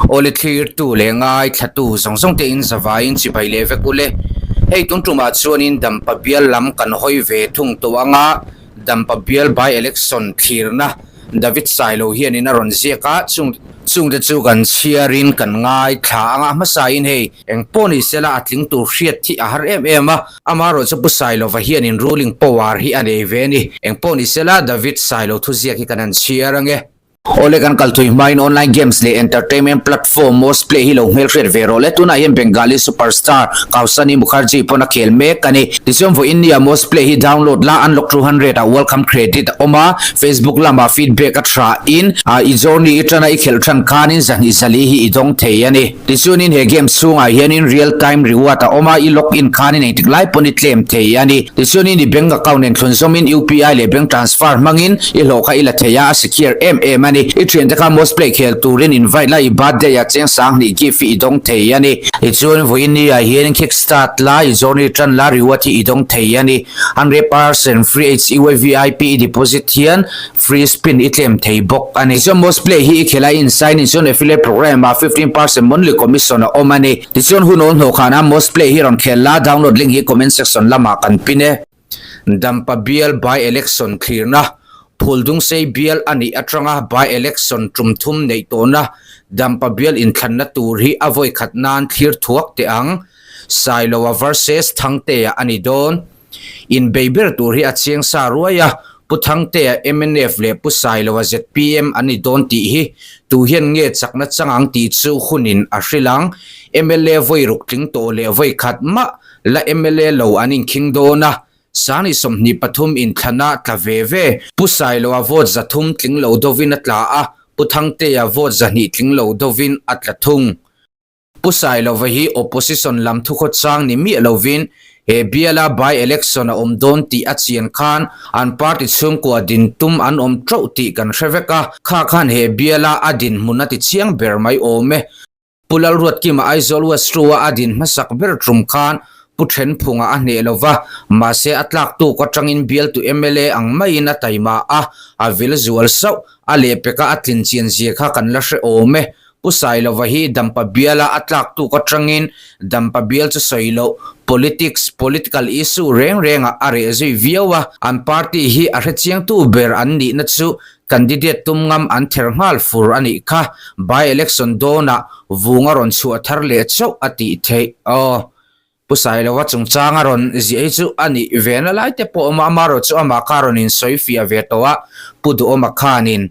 Awle thlirtu leh ngaithlatu zawng zawng te in zavaiin chibai leh vek ule. Hei tun tumah chuanin Dampa bial lam kan hawi ve thung tawh anga Dampa bial by election thlirna David Sailo hianin a rawn ziak a, chung chungte chu kan chhiarin kan ngaithla anga hmasain hei eng pawh ni sela a tling tur hriat hi a har em em a, amaherawh chu Pu Sailova hianin ruling power hi a nei ve a ni. Eng pawh ni sela David Sailo thuziak hi kan han chhiar ange. Awle kan kal thui hmain online games leh entertainment platform Mostplay hi lo hmelhriat ve rawh le. Tunah hian Bengali superstar Kausani Mukherjee pawn a khel mek a ni. Tichuan vawiin nia Mostplay hi download la unlock 200 ah welcome credit a awm a, Facebook lamah feedback a tha in i journey i tana i khelh than khanin zahnih zali hi i dawng thei a ni. Tichuanin he game chhungah hianin real time reward a awm a, i log in khanin engtik lai pawn i claim thei a ni. Tichuanin i bank account nen thlunzawmin UPI leh bank transfer hmangin i hlawh kha i la thei a, a secure em em a ni. I thiante kha most play khel turin invite la, i birthday ah cheng sanghnih gift hi i dawng thei a ni. Tichuan vawiin ni ah hianin kick start la, i journey tan la, reward hi i dawng thei a ni. 100% free HUA VIP i deposit hian Free spin i tlem thei bawk a ni. Tichuan most play hi i khel a in sign in chuan affiliate program ah 15% monthly commission a awm a ni. Tichuan hun awl hnawh khanah most play hi rawn khel la, download link hi comment section lamah kan pin e. Dampa bial by election thlirna, Phuldungsei bial a nih atanga by election tum thum neih tawhna Dampa bial inthlanna tur hi a vawi khat nan thlir thuak teh ang. Sailoa versus Thangtea a ni dawn. Inbei ber tur hi a chiang sa ruai a, Pu Thangtea mnf leh Pu Sailoa zpm an ni dawn tih hi tu hian nge chakna chang ang tih chu hunin a hrilh ang. Mla vawi ruk tling tawh leh vawi khat mah la mla lo an inkhing dawn a, Sangni 23 inthlana tla ve ve. Pu Sailoa vote 300 tling lo dovin a tla a, Pu Thangtea vote 200 tling lo dovin a tla thung. Pu Sailova hi opposition lam thukhawchang ni miah lovin he biala by-election a awm dawn tih a chian khan an party chhungkua din tum an awm teuh tih kan hre vek a, kha khan he biala a dinhmun a ti chiang ber mai awm e. Pu Lalruatkima Aizawl West Two-a a din hmasak ber tum khan Pu Thenphunga a hneh lova, mahse a tlak tuk atangin bialtu mla ang maiin a taima a, a vil zual sauh, a lehpeka a tlin chian zia kha kan la hre awm e. Pu Sailova hi Dampa biala a tlak tuk atangin Dampa bial chu sawi loh, politics, political issue reng rengah a reh zui viau a, an party hi a hrechiangtu ber an nihna chu candidate tum ngam an ther nghal fur a nih kha, by election dawnah vung a rawn chhuah thar leh chauh a tih theih. Aw. Pu Sailova chungchang a rawn ziah hi chu a nih ve na lai te pawh a awm a, amaherawh chu amah kha a rawn insawi fiah ve tawh a, Pu Duhawma khanin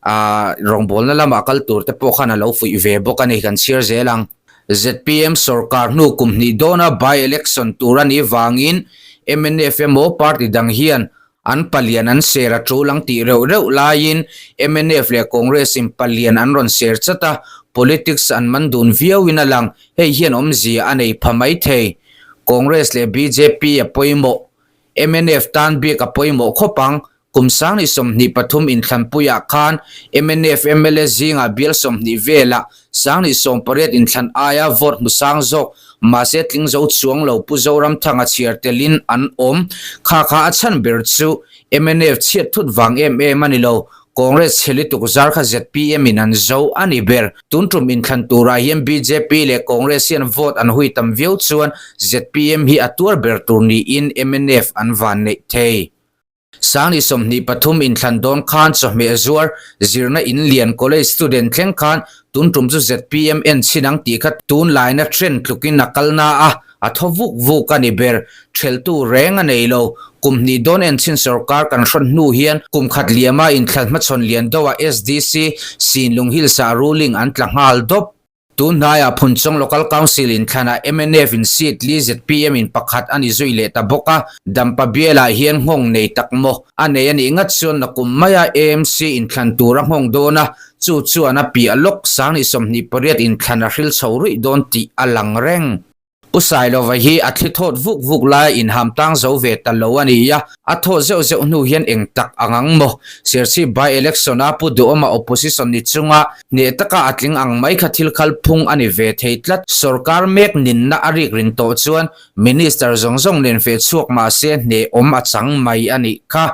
aah rawngbawlna lamah kal tur te pawh khan a lo fuih ve bawk a ni, kan chhiar zel ang. Zpm sorkar hnu kum hnih dawna by-election tur a nih vangin mnf emaw party dang hian an palian an ser a tul ang tih reuh reuh laiin mnf leh Congress in palian an rawn ser chat a, politics an man dun viauin a lang, hei hian awmzia a nei pha mai thei. Congress leh bjp a pawimawh, mnf tan bik a pawimawh khawp ang, kum 2023 inthlanpuiah khan mnf mla zingah bial 20 velah 2018 inthlan aia vote hmu sang zawk mahse tling zo chuang lo Pu Zoramthanga chhiar telin an awm. Kha kha a chhan ber chu mnf chhiat thut vang em em a ni lo. Congress chhe lutuk zar kha zpm in an zo a ni ber. Tun tum inthlan turah hian bjp leh Congress hian vote an hui tam viau chuan zpm hi a tuar ber tur niin mnf an van neih thei. Sangni 23 inthlan dawn khan chawhmeh zuar zirna in lian college student thleng khan tun tum chu zpm en chhin ang tih kha tunlaina trend tlukin a kal na a, a thaw vuk vuk a ni ber. Theltu reng a nei lo. Kum hnih dawn en chhin sorkar kan hrawn hnu hian kum khat liama inthlan hmachhawn lian deuhah SDC Sinlung Hills ah ruling an tla nghal dawp. Tun hnaiah Phunchawng Local Council inthlanah mnf in seat li zpm in pakhat a ni zui leh ta bawk a, Dampa bialah hian nghawng nei tak maw a nei a nih ngat chuan nakum maia AMC inthlan tur a nghawng dawn a, chu chuan a piah lawk 2028 inthlan a hril chho ruih dawn tih a lang reng. Pu Sailova hi a thli thawt vuk vuk laia inham tang zo ve ta lo a ni a, a thawh zeuh zeuh hnu hian eng tak ang ang maw? Serchhip by-election a Pu Duhawma opposition ni chunga hneh taka a tling ang mai kha thil khal phung a ni ve thei tlat. Sorkar mek ninna a rik rin tawh chuan Minister zawng zawng nen feh chhuak mahse hneh awm a chang mai a nih kha.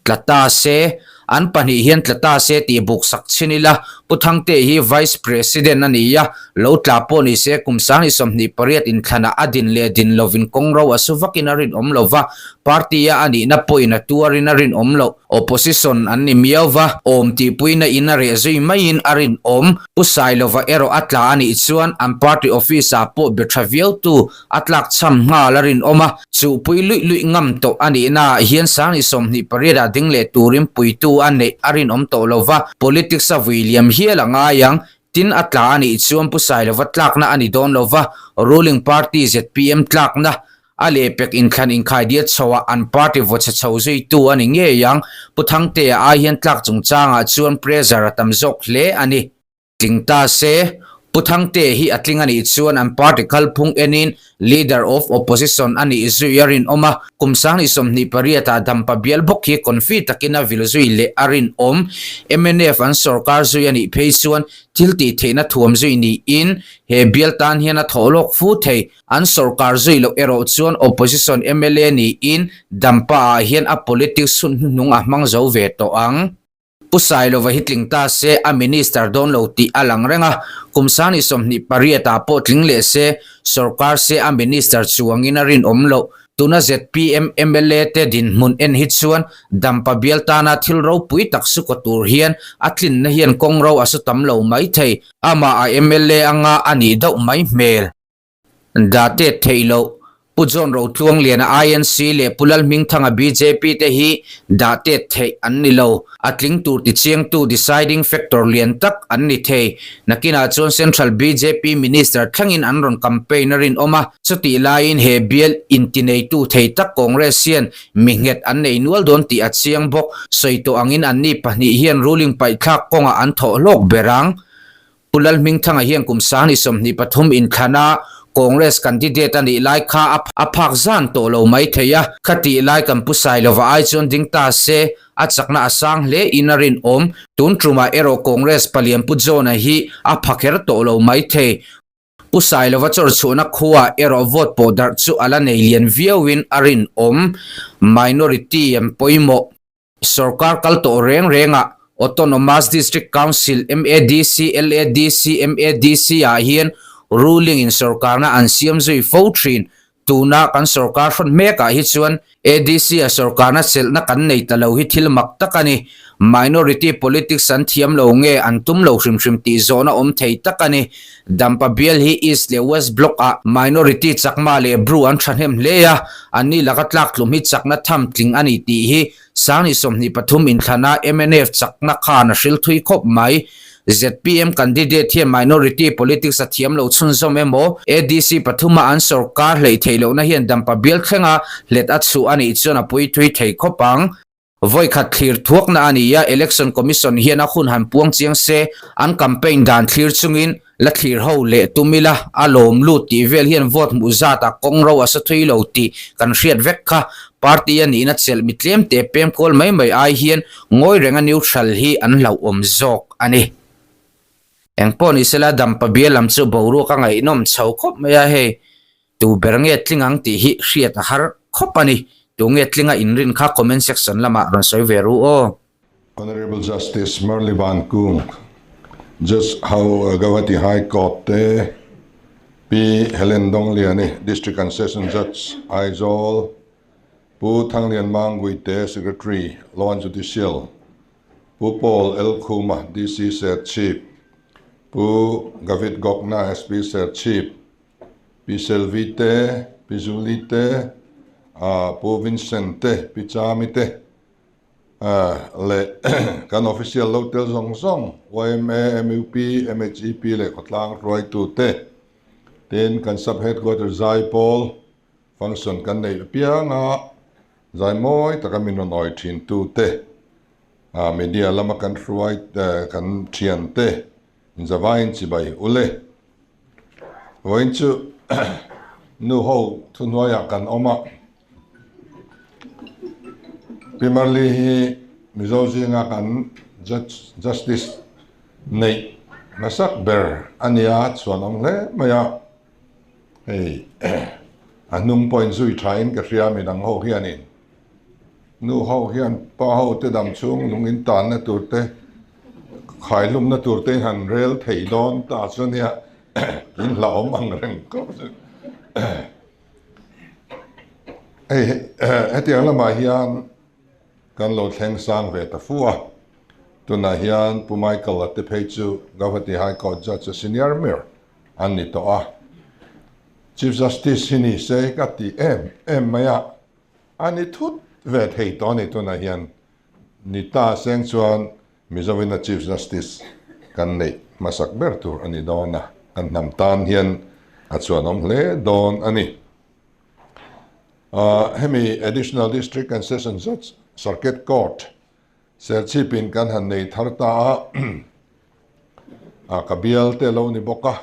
Tla ta se, An pahnih hian tla ta se tih buk sak chhin ila, Pu Thangtea hi Vice President a ni a, lo tla pawh ni se kum 28 inthlanah a din leh din lovin kawng ro a su vakin a rinawm lo va, party-a a nihna pawhin a tuarin a rinawm loh. Opposition an ni miau va, awm tihpuina in a reh zui maiin a rinawm. Pu Sailova erawh a tla a nih chuan an party office-ah pawh be tha viautu a tlak chham nghal a rinawm a, chuhpui luih luih ngam tawh a nihnaah hian 28 ah ding leh turin puitu a neih a rinawm tawh lo va, politics a vui liam hial a ngai ang. Tin a tla a nih chuan Pu Sailova tlakna a ni dawn lo va, ruling party zpm tlakna a lehpek inthlan inkhaidiat chhoah an party vawchhe chho zuitu a ni ngei ang. Pu Thangtea ai hian tlak chungchangah chuan pressure a tam zawk hle a ni. Tling ta se, Pu Thangtea hi a tling a nih chuan an party kalphung enin Leader of Opposition a nih zui a rinawm a, kum 28 ah Dampa bial bawk hi confi takin a vil zui leh a rinawm. Mnf an sorkar zui a nih phei chuan thil tih theihna thuam zui niin he bial tan hian a thawh lawk fu thei. An sorkar zui loh erawh chuan Opposition mla niin Dampa ah hian a politics hun hnuhnung a hmang zo ve tawh ang. Pu Sailova hi tling ta se a minister dawn lo tih a lang reng a, kum 28 ah pawh tling leh se sorkar se a minister chuangin a rinawm loh. Tuna zpm mla te dinhmun en hi chuan Dampa bial tana thil ropui tak sukaw tur hian a tlinna hian kawng ro a su tam lo mai thei. Amah a mla anga a nih deuh mai hmel. Date theih loh, Pu John Rotluangliana INC leh Pu Lalhmingthanga bjp te hi date theih an ni lo. A tling tur tichiangtu deciding factor lian tak an ni thei. Nakinah chuan Central bjp Minister thlengin an rawn campaign a rinawm a, chutih laiin he bial intineitu thei tak Congress hian mi nghet an nei nual dawn tih a chiang bawk. Sawi tawh angin anni pahnih hian ruling paihthlak kawngah an thawh hlawk ber ang. Pu Lalhmingthanga hian kum 23 inthlan a Congress candidate a nih lai kha a phak zan tawh lo mai thei a, khatih lai kan Pu Sailova ai chuan ding ta se a chakna a sang hle in a rinawm. Tun tumah erawh Congress palian Pu John-a hi a pha kher tawh lo mai thei. Pu Sailova chawrchhuahna khuaah erawh vote pawh darh chu a la nei lian viauin a rinawm. Minority an pawimawh. Sorkar kal tawh reng rengah Autonomous District Council, MADC, LADC, MADC ah hian ruling in sorkarna an siam zui fo thin. Tuna kan sorkar hrawn hmekah hi chuan ADC a sorkarna chelhna kan nei ta lo hi thil mak tak a ni. Minority politics an thiam lo nge an tum lo hrim hrim tih zawhna awm thei tak a ni. Dampa bial hi East leh West Block ah minority Chakma leh Bru an thahnem hle a, anni laka tlaktlum hi chakna tham tling a ni tih hi 23 inthlana mnf chakna khan a hril thui khawp mai. Zpm candidate hian minority politics a thiam lo chhunzawm emaw, ADC pathuma an sorkar hleih theih lohna hian Dampa bial thlenga hlet a chhuh a nih chuan a pui thui thei khawp ang. Vawikhat thlir thuakna a ni a, Election Commission hian a hun han puang chiang se, an campaign dan thlir chungin la thlir ho leh tum ila, a lawm lut tih vel hian vote hmuh zatah kawng ro a sa thui lo tih kan hriat vek kha. Party a nihna chelh mi tlemte pem kual mai mai ai hian ngawi renga neutral hi an hlauhawm zawk a ni. Engpawh ni sela Dampa bial lam chu boruak a ngaihnawm chho khawp mai a, hei tu ber nge tling ang tih hi hriat a har khawp a ni. Tu nge tlinga inrin kha comment section lamah rawn sawi ve ru aw. Honourable Justice Murli Van Kung, Judge ho Gauhati High Court te, Pi Helen Dongliani, District and Session Judge, Aizawl, Pu Thanglian Mangui te, Secretary, Law and Judicial, Pu Paul L. Khuma, DC Serchhip, Pu Gavit Gokna, SP Serchhip, Pi Selvi te, Pi Julie te, Pu Vincent te, Pi Chami te, leh kan official lo tel zawng zawng yma, mup, mhep leh khawtlang hruaitute tin kan sub headquarter Zaipawl function kan neih apianga zai mawi taka min rawn awi thin tute media lama kan hruai kan thiante inzavain chibai ule. Vawiin chu nu ho thuhnuaiah kan awm a. Pi Marli hi Mizo zinga kan Judge Justice neih hmasak ber a nia chuan awm hle mai a, hei a hnung pawhin zui thain ka hria midang ho hianin. Nu ho hian pa ho te dam chhung lung in tanna tur te, khaihlumna tur te in han rel thei dawn ta chu nia in hlauhawm ang reng khawp chu. Hei hetiang lamah hian kan lo thleng sang ve ta fu a, tunah hian Pu Michael-a te phei chu Guwahati High Court Judge a senior ber an ni tawh a. Chief Justice hi ni se ka ti em em mai a, a ni thut ve thei tawh a ni tunah hian ni ta seng chuan Mizoin a Chief Justice kan neih hmasak ber tur a ni dawn a, kan hnam tan hian a chuanawm hle dawn a ni. Hemi Additional District and Session Judge Circuit Court Serchhipin kan han nei thar ta a, ka bial te lo ni bawk a.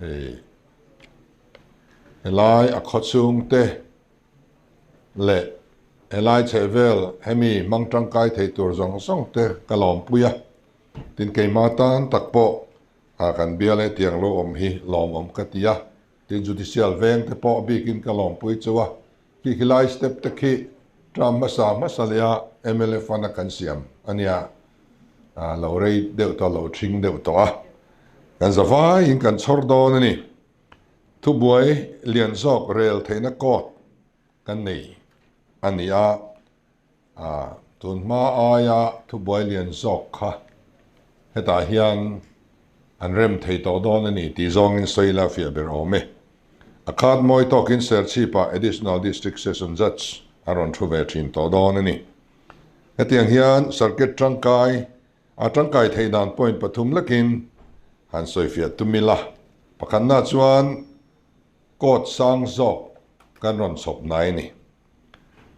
Hei helai a khawchhung te leh helai chhehvel hemi hmang tangkai thei tur zawng zawng te ka lawmpui a, tin keimah tan tak pawh ah kan bial hetiang lo awm hi lawmawm ka ti a, tin judicial veng te pawh bikin ka lawmpui chu a, khi khilai step te khi term hmasa hmasa leh a mla fund a kan siam a nia. A lo rei deuh tawh, lo ṭhing deuh tawh a, kan za vaiin kan chhawr dawn a ni. Thubuai lian zawk rel theihna court kan nei a ni a, a tun hma aia thubuai lian zawk kha hetah hian an rem thei tawh dawn a ni tih zawngin sawi ila fiah ber awm e. A khat mawi tawkin Serchhip-ah Additional District Session Judge a rawn thu ve ṭhin tawh dawn a ni. Hetiang hian circuit tangkai, a tangkai theih dan point pathum lekin han sawifiah tum ila. Pakhatna chuan court sang zawk kan rawn chhawp nai a ni.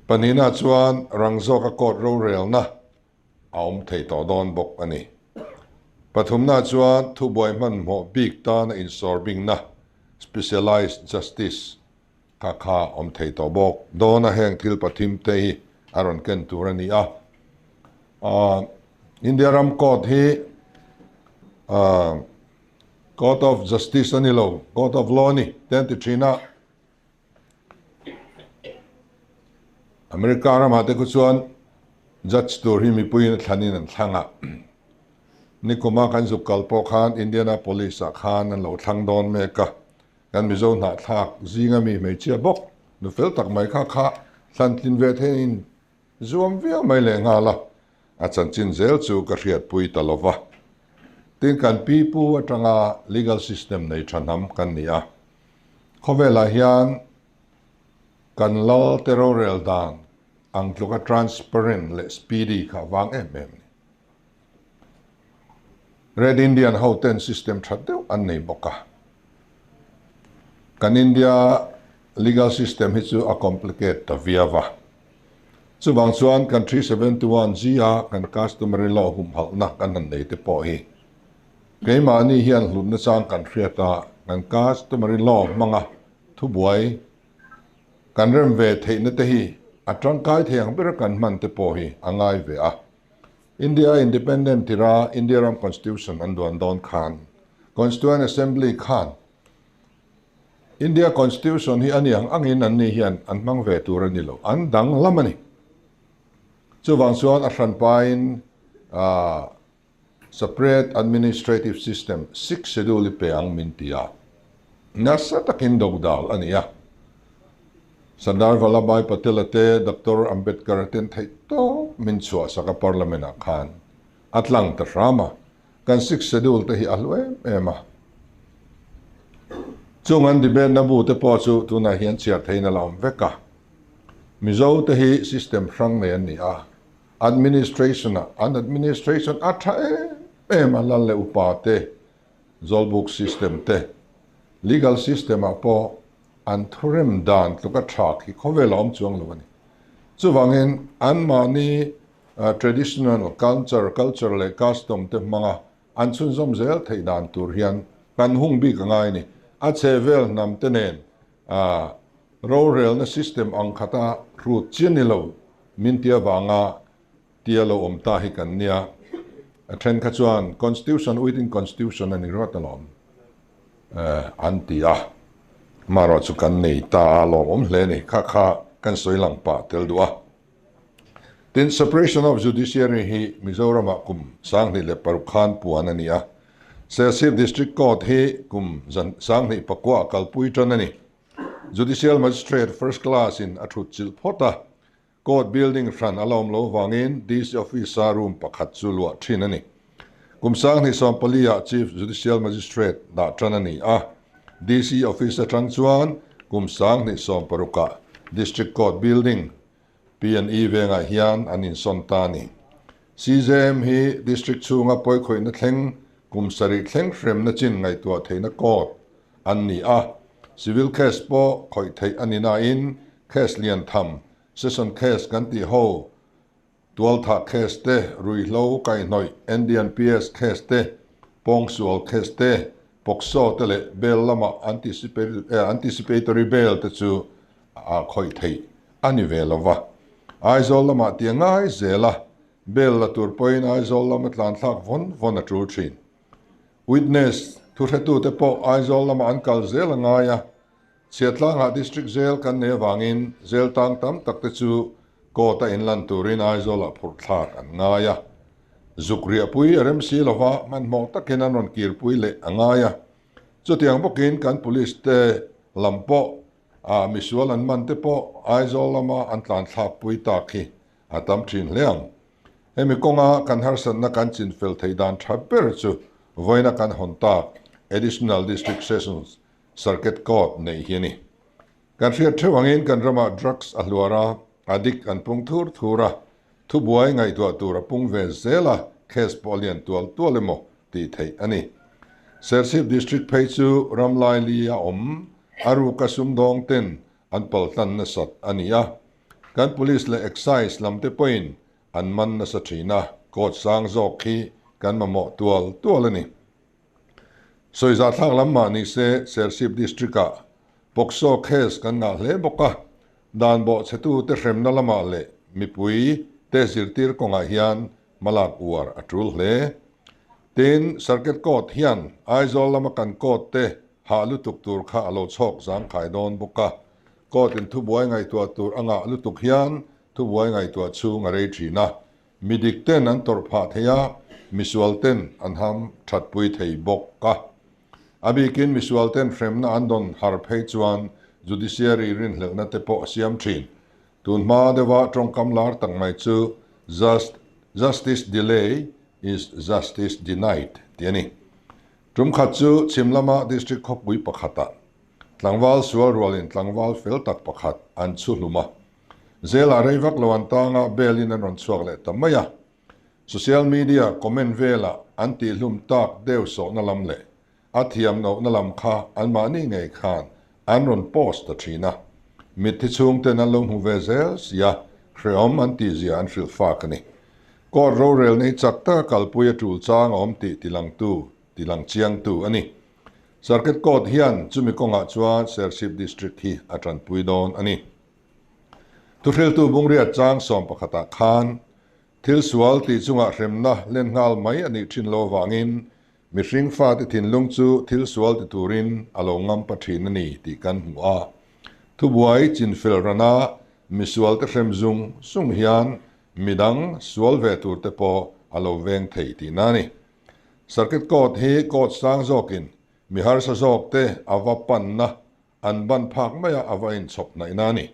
Pahnihna chuan rang zawka court rorelna a awm thei tawh dawn bawk a ni. Pathumna chuan thubuai hmanhmawh bik tana insawrbingna, specialised justice, Kha kha awm thei tawh bawk. Dawn a heng thil pathim te hi a rawn ken tur a ni a. India ram court hi Court of Justice a ni lo, Court of Law a ni te an ti thin a. America ramah te khu chuan judge tur hi mipuiin a thlanin an thlang a. Nikuma kan zuk kal pawh khan Indianapolis-ah khan an lo thlang dawn mek a. Kan Mizo hnahthlak zinga mi hmeichhia bawk nu fel tak mai kha kha thlantlin ve theiin zuam viau mai leh nghal a, a chanchin zel chu ka hriatpui ta lo va. Tin, kan pi pu atanga legal system nei tha hnam kan ni a, khawvelah hian kan lal te rorel dan ang tluka transparent leh speedy kha vang em em a ni. Red Indian ho ten system tha deuh an nei bawk a. Kan India legal system hi chu a complicate ta viau a. Chuvang chuan kan 371 G a kan customary law humhalhna kan han nei te pawh hi keimahni hian hlutna chang kan hriat a, kan customary law hmanga thubuai kan rem ve theihna te hi a tangkai thei ang bera kan hman te pawh hi a ngai ve a. India Independent tira India ram Constitution an duan dawn khan Constituent Assembly khan India Constitution hi a ni ang angin an ni hian an hmang ve tur a ni lo, an dang lam a ni. Chuvang chuan a hranpain Separate Administrative System, Sixth Schedule i pe ang min ti a, nasa takin dodal a ni a. Sardar Vallabhbhai Patel-a te, Doctor Ambedkar-a ten theih tawp min chhuahsak a Parliament-ah khan a tlang ta hram a, kan Sixth Schedule te hi a hlu em em a. Chung an debate-na bu te pawh chu tunah hian chhiar theiin a la awm vek a. Mizo te hi system hrang nei an ni a, Administration-ah an administration a tha em em a, lal leh upa te, zawlbuk system te, legal system-ah pawh an thurem dan tluka tha khi khawvel a awm chuang lo a ni. Chuvangin anmahni traditional culture, culture leh custom te hmanga an chhunzawm zel theih dan tur hian kan hung bik a ngai a ni. A chhehvel hnam te nen Rorelna system ang khata hrut chian ni lo min tia vanga tia lo awm ta hi kan nia. A then kha chuan Constitution within Constitution a ni ruat alawm an ti a. Amaherawhchu kan nei ta a lawmawm hle a ni. Kha kha kan sawi lang pah tel duh a. Tin, Separation of Judiciary hi Mizoramah kum 2006 khan puan a ni a. Serchhip District Court hi kum 2009 ah kalpui tan a ni. Judicial Magistrate First Class in a thut chilh phawt a. Court building hran a la awm lo vangin DC Office-a room pakhat chu luah thin a ni. Kum 2014 ah Chief Judicial Magistrate dah tan a ni a. DC Office atang chuan kum 2016 ah District Court building P&E vengah hian an insawn ta a ni. CJM hi District chhunga pawikhawihna thleng kum sarih thleng hremna chin ngaihtuah theihna court an ni a. Civil case pawh khawih theih a ni nain case lian tham, session case kan tih ho, tualthah case te, ruihhlo kaihnawih, NDNPS case te, pawngsual case te, POCSO te leh bail lama anticipatory bail te chu a khawih theih a ni ve lo va. Aizawl lamah ti a ngai zel a, bail la tur pawhin Aizawl lama tlanthlak vawn vawn a tul thin. Witness thuhretute pawh Aizawl lamah an kal zel a ngai a, Chhiatlangah District Jail kan nei avangin jail tang tam tak te chu court a inlan turin Aizawlah phurh thlak an ngai a. Zuk riahpui a rem si lova hmanhmawh takin an rawn kirpui leh a ngai a. Chutiang bawkin kan police te lam pawh ah misual an man te pawh Aizawl lama an tlan thlakpui tak hi a tam thin hle ang. Hemi kawnga kan harsatna kan chinfel theih dan tha ber chu vawiina kan hawn tak Additional District Sessions Circuit Court neih hi a ni. Kan hriat theuh angin kan ramah drugs a hluar a, addict an pung thur thur a, thubuai ngaihtuah tur a pung ve zel a, case pawh a lian tual tual emaw tih theih a ni. Serchhip District phei chu ram laili a awm, a ruka sumdawng ten an paltlan nasat a ni a. Kan Police leh Excise lam te pawhin an man nasa thin a, court sang zawk hi kan mamawh tual tual a ni. Sawizahthlak lam mah ni se Serchhip District-ah POCSO case kan ngah hle bawk a, dan bawhchhetute hremna lamah leh mipui te zirtir kawngah hian hmalak uar a tul hle. Tin, Circuit Court hian Aizawl lama kan court te hah lutuk tur kha a lo chhawk zangkhai dawn bawk a, court in thubuai ngaihtuah tur a ngah lutuk hian thubuai ngaihtuah chhung a rei thin a, Mi dik ten an tawrh phah thei a, misual ten an ham that pui thei bawk a. A bikin misual ten hremna an dawn har phei chuan judiciary rinhlelhna te pawh a siam thin. Tun hma deuha tawngkam lar tak mai chu just justice delay is justice denied tih a ni. Tum khat chu chhim lama district khawpui pakhatah tlangval sual rualin tlangval fel tak pakhat an chhu hlum a. Zela rei vak lo an tang a, bail in an rawn chhuak leh ta mai a. Social media comment velah an tihhlum tak deuh sawhna lam leh a thiam lohna lam kha anmahni ngei khan an rawn post ta thin a. Mitthi chhungten an lo hmu ve zel sia, hrehawm an tihzia an hrilh fak a ni. Court rorel nei chak taka kalpui a tul chang a awm tih tilangtu, tilang chiangtu a ni. Circuit Court hian chumi kawngah chuan Serchhip District hi a tanpui dawn a ni. Thuhriltu Bungriat chang sawm pakhatah khan thil sual tih chungah hremna len nghal mai a nih thin lo avangin mihring fate thinlung chu thil sual ti turin a lo ngam pa thin a ni tih kan hmu a. Thubuai chinfel rana misualte hrem zung zung hian midang sual ve turte pawh a lo veng thei tihna a ni. Circuit Court hi court sang zawkin mi harsa zawkte a va panna An ban phak maia a va inchhawp hnaihna a ni.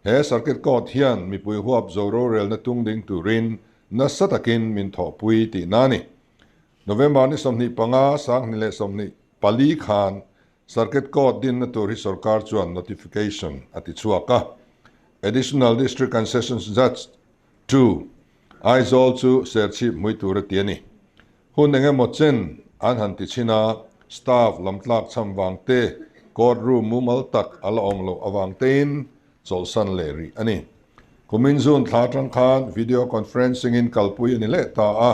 He Circuit Court hian mipui huap zo rorelna tung ding turin nasa takin min thawhpui tihna a ni. November ni 25, 2024 khan Circuit Court dinna tur hi sorkar chuan notification a ti chhuak a. Additional District and Sessions Judge ii Aizawl chu Serchhip hmui tur a ti a ni. Hun eng emaw chen an han ti chhin a, staff lam tlak cham vang te, court room mumal tak a la awm loh avang tein chawlhsan leh rih a ni. Kumin June thla atang khan video conferencing in kalpui a ni leh ta a,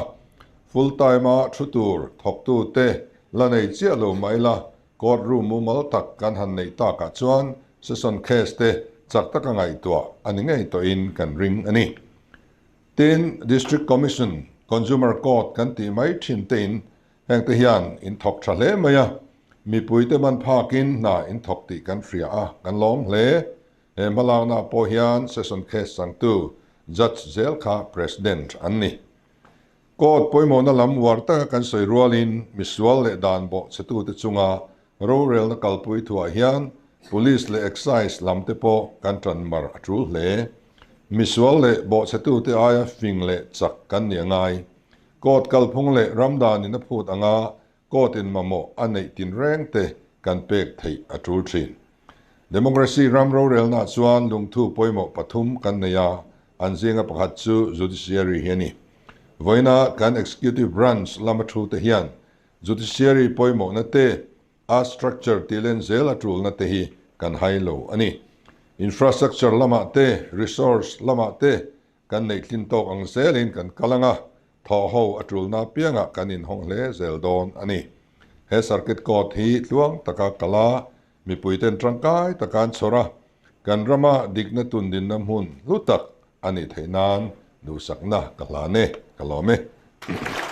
full time a thu tur thawktu te la nei chiah lo mah ila court room mumal tak kan han neih takah chuan session case te chak taka ngaihtuah a ni ngei tawhin kan ring a ni. Tin, District Commission, Consumer Court kan tih mai thin tein heng te hian in thawk tha hle mai a, mipuite man phakin hna in thawk tih kan hria a, kan lawm hle. He hmalakna pawh hian Session Case changtu Judge zel kha President an ni. Court pawimawhna lam uar taka kan sawi rualin misual leh dan bawh chhetute chunga rorelna kalpui thuah hian Police leh Excise lam te pawh kan tan mar a tul hle. Misual leh bawhchhetute aia fing leh chak kan ni a ngai. Court kalphung leh ram danin a phut anga Court in mamawh a neih tinreng te kan pek theih a tul thin. Democracy ram rorelna chuan lungthu pawimawh pathum kan nei a, an zinga pakhat chu Judiciary hi a ni. Vawiina kan Executive Branch lama thu te hian Judiciary pawimawhna te, a structure tih len zel a tulna te hi kan hai lo a ni. Infrastructure lamah te, resource lamah te Kan neih tlin tawk ang zelin kan kal ang a, thawh ho a tulna apiangah kan inhawng hle zel dawn a ni. He Circuit Court hi tluang taka kal a, mipuiten tangkai taka an chhawr a, kan rama dikna tundinna hmun hlu tak a nih theih nan duhsakna ka hlan e, ka lawm e.